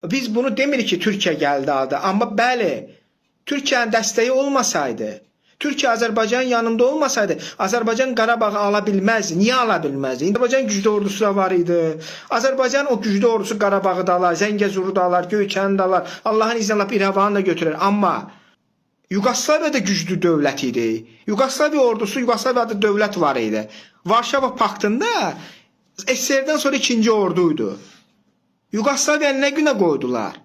Biz bunu demirik ki, Türkiyə gəldi aldı. Amma bəli, Türkiyənin dəstəyi olmasaydı, Türkiyə Azərbaycanın yanında olmasaydı, Azərbaycan Qarabağı ala bilməzdi. Niyə ala bilməzdi? Azərbaycan güclü ordusu da var idi. Azərbaycan o güclü ordusu Qarabağı da alar, Zəngəzuru da alar, Göyçəni də alar. Allahın izni ilə İrəvanı da götürər. Amma Yugoslaviya da güclü dövlət idi. Yugoslaviya ordusu, Yugoslaviyada dövlət var idi. Varşava paktında SSR-dən sonra ikinci orduydu. Yugoslaviyanı nə günə qoydular?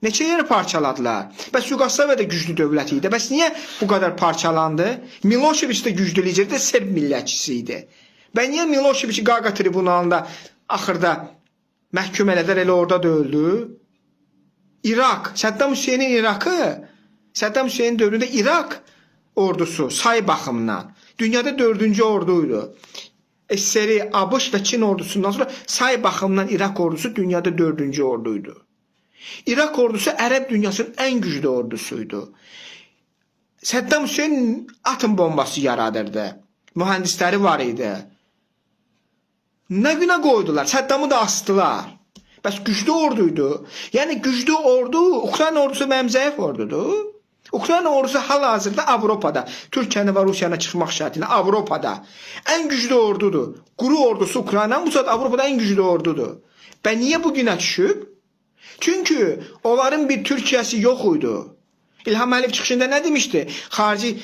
Neçə yerə parçaladılar? Bəs Yugoslaviya da güclü dövlət idi. Bəs niyə bu qədər parçalandı? Milošević də güclü liderdi, Serb millətçisi idi. Və niyə Miloševići Qaqa tribunalında axırda məhkum elədilər, elə orada da öldü? İraq, Səddam Hüseynin İraqı, Səddam Hüseynin dövründə İraq ordusu say baxımından dünyada dördüncü orduydu. SSR, ABŞ və Çin ordusundan sonra say baxımından İraq ordusu dünyada dördüncü orduydu. İraq ordusu Ərəb dünyasının ən güclü ordusuydu. Səddam Hüseyn atom bombası yaradırdı. Mühəndisləri var idi. Nə günə qoydular? Səddamı da astılar. Bəs güclü orduydu. Yəni güclü ordu, Ukrayna ordusu mənim zəif ordudur. Ukrayna ordusu hal-hazırda Avropada, Türkiyənin və Rusiyanın çıxmaq şərti ilə Avropada ən güclü ordudur. Quru ordusu Ukraynanın bu saat Avropada ən güclü ordudur. Və niyə bu günə düşüb? Çünki onların bir Türkiyəsi yox idi. İlham Əliyev çıxışında nə demişdi? Xarici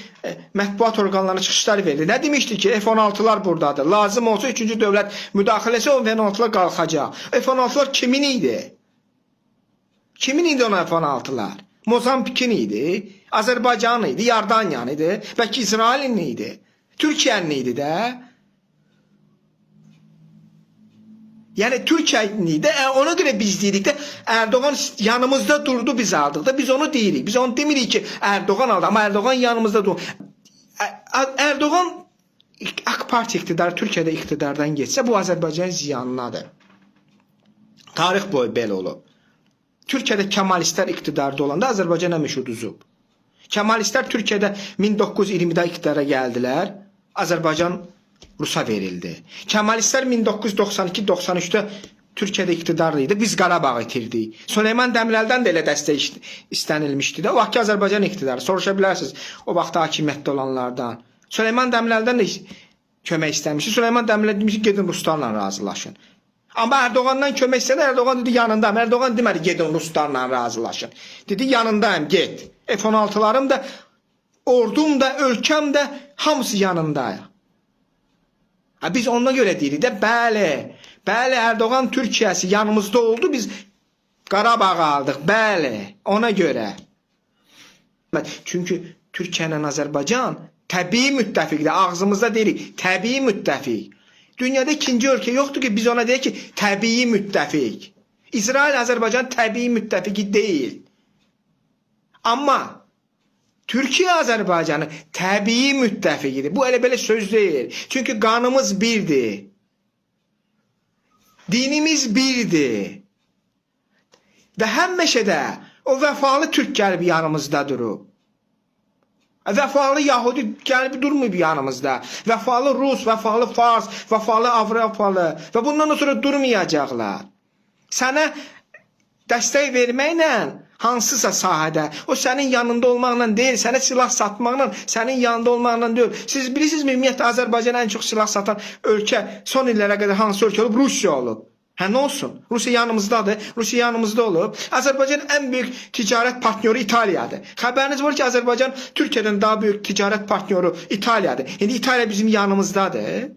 mətbuat orqanlarına çıxışlar verdi. Nə demişdi ki, F-16'lar buradadır. Lazım olsa üçüncü dövlət müdaxiləsi o F-16'lar qalxacaq. F-16'lar kimin idi? Kimin idi o F-16'lar? Mozambikin idi, Azərbaycanın idi, Yordaniyanın idi, bəlkə İsrailin idi, Türkiyənin idi də. Yəni Türkiyənin idi. Ona görə biz deyirik də Erdoğan yanımızda durdu biz aldıq da biz onu deyirik. Biz onu demirik ki Erdoğan aldı amma Erdoğan yanımızda durdu. Erdoğan AK Parti iqtidarı Türkiyədə iqtidardan getsə bu Azərbaycanın ziyanınadır. Tarix boyu belə olub. Türkiyədə Kemalistlər iqtidarda olanda Azərbaycan həmişə uduzub. Kemalistlər Türkiyədə 1920-də iqtidara gəldilər. Azərbaycan Rusa verildi. Kemalistlər 1992-93-də Türkiyədə iqtidarda idi. Biz Qarabağı itirdik. Süleyman Demirəldən də elə dəstək istənilmişdi də. O vaxtki Azərbaycan iqtidarı. Soruşa bilərsiniz o vaxt hakimiyyətdə olanlardan. Süleyman Demirəldən də kömək istəmişdi. Süleyman Demirəl demişdi gedin ruslarla razılaşın. Amma Erdoğandan kömək istədi. Erdoğan dedi yanındayım. Erdoğan demədi gedin ruslarla razılaşın. Dedi yanındayım get. F-16'larım da ordum da ölkəm də hamısı yanındayıq. Ha, biz ona görə deyirik də bəli. Bəli Erdoğan Türkiyəsi yanımızda oldu. Biz Qarabağı aldıq. Bəli, ona görə. Çünki Türkiyə ilə Azərbaycan təbii müttəfiqdir. Ağzımızda deyirik, təbii müttəfiq. Dünyada ikinci ölkə yoxdur ki, biz ona deyək ki, təbii müttəfiq. İsrail Azərbaycan təbii müttəfiqi deyil. Amma Türkiyə Azərbaycanın təbii müttəfiqidir. Bu elə belə söz deyil. Çünki qanımız birdir. Dinimiz birdir. Və həmişə də o vəfalı türk gəlib yanımızda durub. Vəfalı Yahudi gəlib durmayıb yanımızda. Vəfalı Rus, vəfalı Fars, vəfalı Avropalı və bundan da sonra durmayacaqlar. Sənə dəstək verməklə hansısa sahədə o sənin yanında olmaqla deyil, sənə silah satmaqla, sənin yanında olmaqla deyil. Siz bilirsinizmi ümumiyyətlə Azərbaycana ən çox silah satan ölkə son illərə qədər hansı ölkə olub? Rusiya olub. Hə nə olsun? Rusiya yanımızdadır. Rusiya yanımızda olub. Azərbaycan ən böyük ticarət partnyoru İtaliyadır. Xəbəriniz var ki, Azərbaycan Türkiyədən daha böyük ticarət partnyoru İtaliyadır. İndi İtaliya bizim yanımızdadır.